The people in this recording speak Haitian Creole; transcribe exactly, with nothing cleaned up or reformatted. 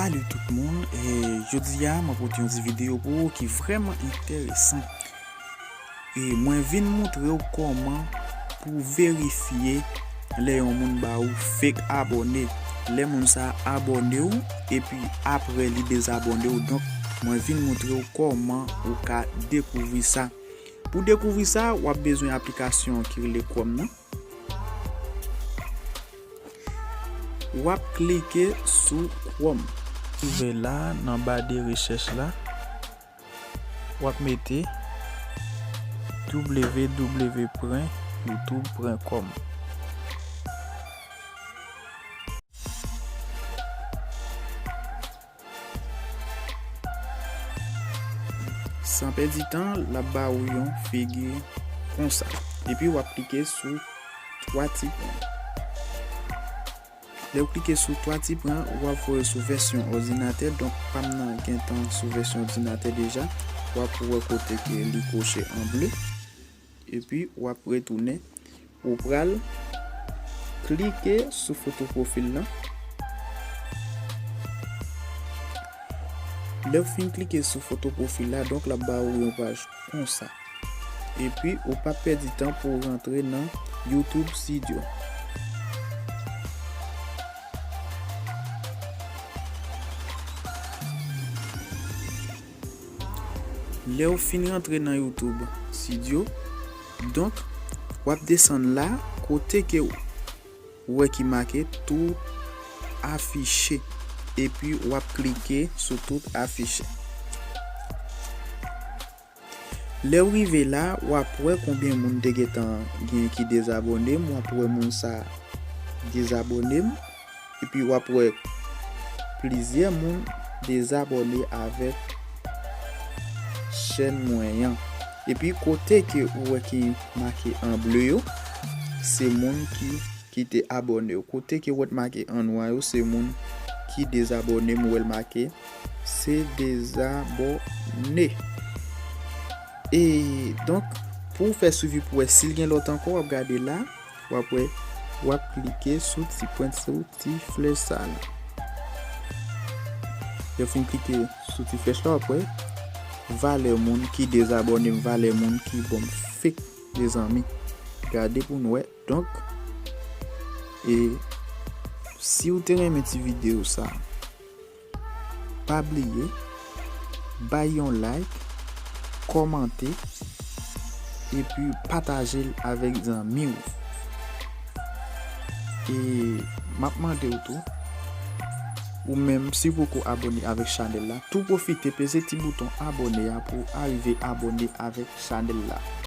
Salut tout moun, e jodi a mwen pote yon ti videyo pou ou ki vrèman enteresan. E mwen vin montre w kòman pou verifye lè yon moun ba ou fake abòne. Lè moun sa abòne w, epi apre li dezabòne w. Donk, mwen vin montre w kòman ou ka dekouvri sa. Pou dekouvri sa, w ap bezwen aplikasyon ki rele Chrome nan. W ap klike sou Chrome. Rive la, nan ba de rechèch la, w ap mete w w w pwen youtube pwen com. San pèdi tan, l ap ba ou yon figi konsa. Epi w ap klike sou twa ti pwen. Lè w klike sou twa ti pwen, w ap voye sou vèsyon òdinatè. Donk, pa m nan gentan sou vèsyon òdinatè deja. W ap wè kote ke li koche an ble. Epi, w ap retounen. Ou pral klike sou foto pwofil lan. Lè w fin klike sou foto pwofil la, donk, l ap ba ou yon paj konsa. Epi, ou p ap pèdi tan pou w rantre nan YouTube Studio. Lè w fin rantre nan YouTube Studio, donk, w ap desann la, kote ke w wè ki make tout afiche. Epi, w ap klike sou tout afiche. Lè w rive la, w ap wè konbyen moun te gentan gen ki dezabòne m, w ap wè moun sa dezabòne m, epi w ap wè plizyè moun dezabòne avèk chèn mwen an. Epi kote ke ou wè ki make an ble yo, se moun ki ki te abòne yo. Kote ke w wè t make an nwa yo, se moun ki dezabòne m, ou wè l make se dezabòne. E donk, pou w fè swivi pou wè si l gen lòt ankò, w ap gade la, w ap wè, w ap klike sou ti pwen, sou ti flèch sa la. Lè w fin klike sou ti flèch la, w ap wè valè moun ki dezabòne m, valè moun ki ban m fake, mezanmi. Gade pou n wè. Donk, e si w te renmen ti videyo sa, pa bliye bay yon like, kòmante, epi pataje l avèk zanmi w. E m ap mande w tou, ou menm, si w poko abòne avèk chanèl la, tou pwofite peze ti bouton abòne a pou w arive abòne avèk chanèl la.